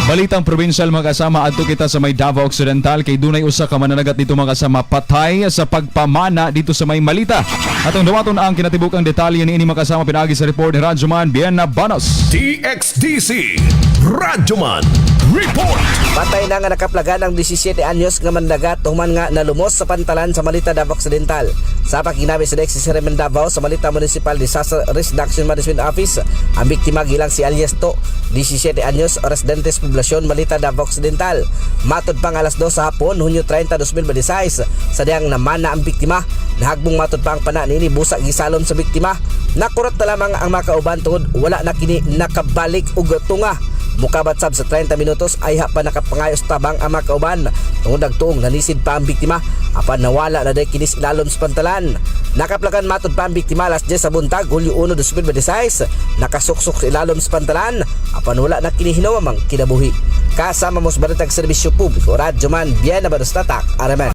Balitang provincial, mga kasama, adto kita sa may Davao Occidental kay dunay usa ka mananagat dito, mga kasama, patay sa pagpamana dito sa may Malita. Atong dawaton ang kinatibukang detalye niini, mga kasama, pinaagi sa report ni Radyoman Bienna Banos. DXDC Radyoman Report. Patay na nga nakaplagan ang 17 anyos nga mandagat human nga nalumos sa pantalan sa Malita, Davao Occidental. Sa pagkinabi sa Dex si Remen Davao sa Malita Municipal Disaster Risk Reduction Management Office, ang biktima gilang si alias To, 17 anyos, residente sa poblasyon Malita, Davao Occidental. Matod pang alas 2 sa hapon, Hunyo 30, 2026, sa diyang namana ang biktima, nahagbong matod pa ang pana niini busa gisalom sa biktima. Nakurot na lamang ang makauban tungod wala na kini nakabalik og tunga. Mukabat sab sa 30 minutos ay pa nakapangayos tabang ang mga kauban. Tungod nagtuong nanisid pa ang biktima apan nawala na day kinis ilalom sa pantalan. Nakaplagan matod pa ang biktima alas 10 sa buntag, Hulyo 1, 2026, nakasuksok sa ilalom sa pantalan apan wala na kini hinawamang kinabuhi. Kasama mo sa Balitag Serbisyo Publiko, Radyo Man, Biena Baros Tatak, Araman.